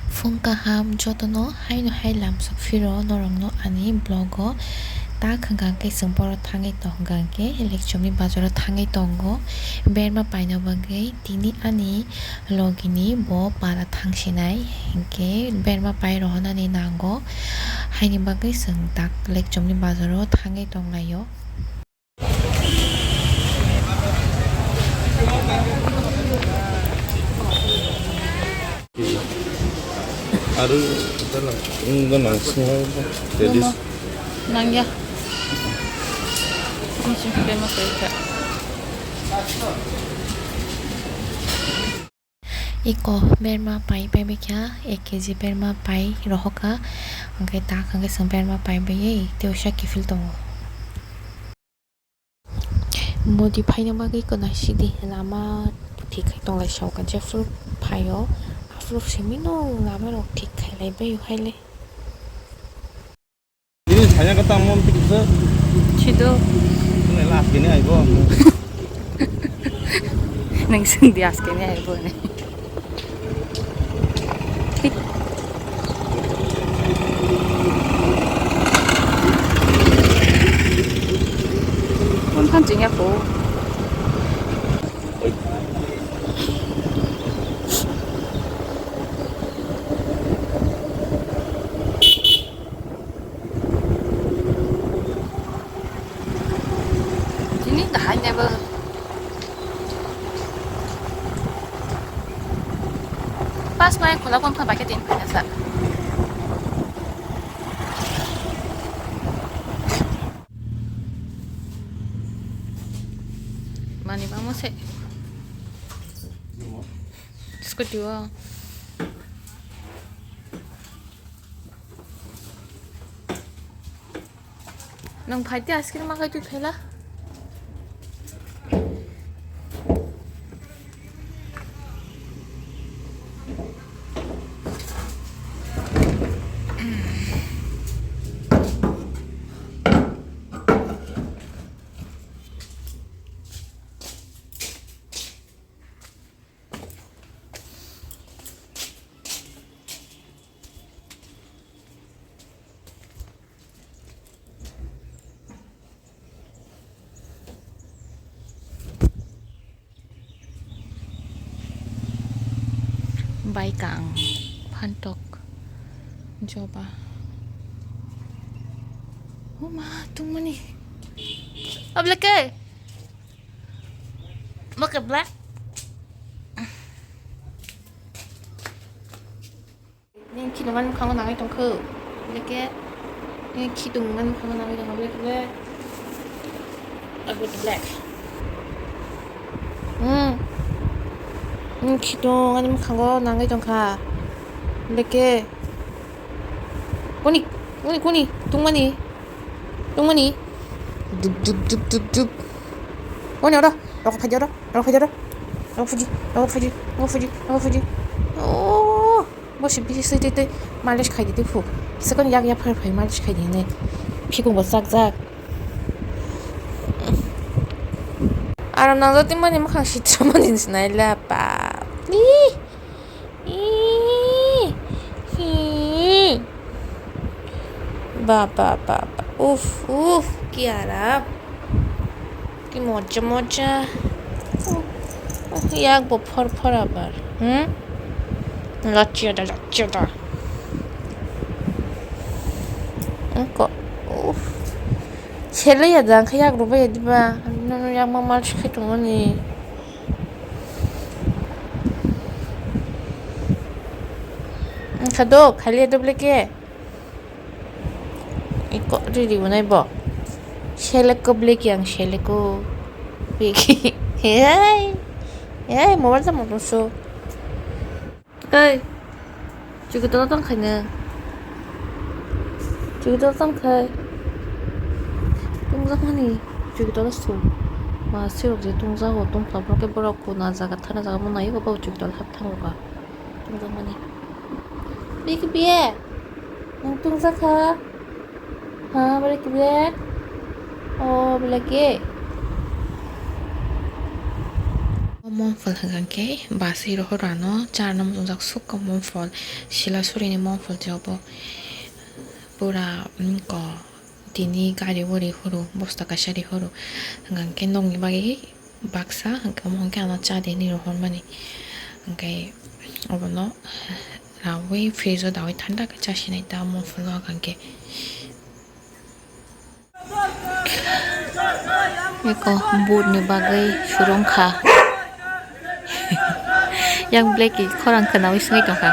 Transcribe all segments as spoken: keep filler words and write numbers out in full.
Phung kaham jotono haino hai lamsok phiro norokno ani vlog o ta khwngkha khe chwng boro thangwi tongkha khe Lekchomni bazaro thangwi tongo berma paina bagwi tini ani logini bo para thangsinai hinkhe berma pai rohonani nango haini bagwi chwng tak Lekchomni bazaro thangwi tonglaio. Aru ito lang, yung ganang, singaw ba? Jadi Mama, nangya. Ini sih, dia mah kayak. Iko berma pai pai bikha, ek K G berma pai rohoka, hwnkhe tak hwnkhe chwng berma pai bai tei usa kiphil tongo. Modi phaina bagwi kwnaisidi lama thik khai tonglai saukha, jephru phaio aphuru simino lama rok thik khailai baio haile. Ini saya kata mau pikir se. Sido. Ini last gini ayo. Nang sing di askene ayo ne. Phone khan chingya ko. Tini kahai nebo. Pas mai khula kon kha bake tin phai sa. Mani bamo se. Scooty o. Nang phai te askir ma kai tu phaila. Baikang, phantok, joba. Uma, tungmani. Abla ke? Mo ke black? Nini khidong ani bwkhango nangwi tongkho. Leke nini khidong ani bwkhango nangwi tongkho, leke le. Abo black. Hmm. Nini khidong ani bwkhango nangwi tongkha. Leke. Kuni, kuni, kuni, tungmani. Tungmani. Dup, dup, dup, dup, dup. Kuni oro. Rok phaidi oro. Rok phaidi oro. Rok phaidi, rok phaidi, rok phaidi, rok phaidi. Oh. Bo se bisi swi twi twi malis khai di twi phu. Sekon yak yak phai phai malis khai di hinwi. Phikung bo chak jak. Aram nang jati mani mukhang sitra mani sinai la pa. Ih. Ih. Hi. Ba, ba, ba, ba. Uf, uf, ki aram. Ki moja, moja. Uh, uh, yak bo phor phor abar. Hmm? Lachia da, lachia da. Ko, uf. Sele ya jang khe yak rwbai ya diba. Nono yak ma mal sikhe tongoni. Wngkha do, khali ya doble ke. Iko riri unai bo. Seleko bleki ang seleko. Bleki. Hei. Hei, mobile tamo tongso. Hei. Chukitolo tong khaina. Chukitolo tong khai. Tungjakmani. Chukitolo su. Ma sirok je tungjago tongkha borok ke borok kuna jaga thana jaga mwnai ego bo chukitolo hap thango ba. Tungjakmani. Bik biye. Nang tungjakha. Ha, bole kibek? O, bole ke? O Mongphol hwnkha khe baswi rohor ano charno muchungjak sukha mongphol, sila surini mongphol jobo pura, mm, ko tini gari o rihoro, bosta kaisa rihoro, hwnkha khe nokni bagwi baksa, hwnkhe omo hwnkhe ano cha de hinwi rohormani, hwnkhe obono raui fridge o daui thanda khe chasinai ta mongpholo hwnkha khe. Eko boot ni bagwi surung kha. Yang black ni khorang khwnaui swngwi tongkha.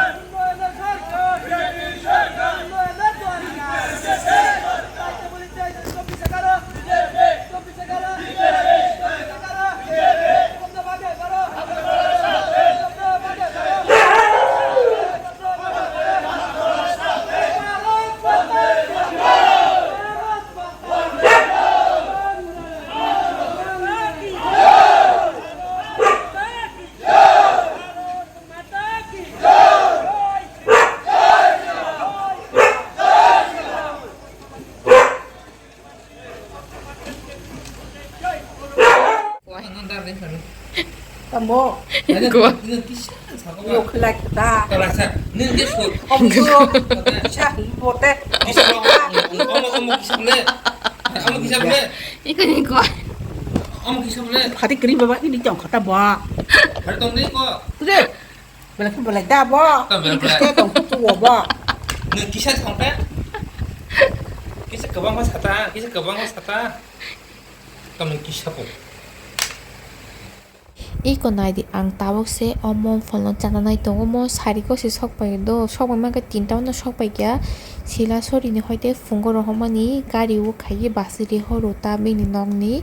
Tamo. Gua. Yo khlai kata. Kalasa. Nini dia sud. Omo yo. Sa bote. Omo, omo kisam le. Omo kisam le. Ikani gua. Omo kisam le. Phati kri baba ini tong kata ba. Phati tong ni ko. Tude. Belai khe belai da bo. Tong belai belai. Kisa tong tu tu bo. Ni kisa tong pe. Kisa kabang mas kata, kisa kabang mas kata. Tamo kisa po. Iko naidi, ang tabuk se o mongpholno chana nai tongo, mo sari kok se sok pai do, sok pai mankha tinta no sok pai kha, sila sori ni hoite phungo rohormani gari o khaye basiri horo ta bini nokni,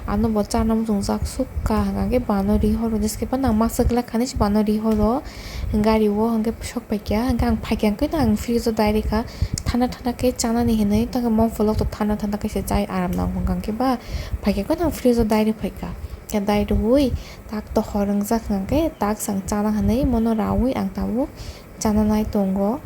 ano bo chana muchungjak sukha hwnkha khe bano ri horo, jeske phano ang masa glak kha hinwi se bano ri horo, gari o hwnkhe sok pai kha, hwnkhe ang phai kha, hwnkhe no ang fridge o dai rikha, thana thana khe chanani hinwi, tongkhe mongpholok to thana thana khe se chai aram nang hwnkha khe ba, phai kha, hwnkhe no ang fridge o dai ri phai kha. Khe dai rwui tak tohor wngjak hwnkhe tak chwng chana hinwi mono raui ang tabuk chana nai tongo.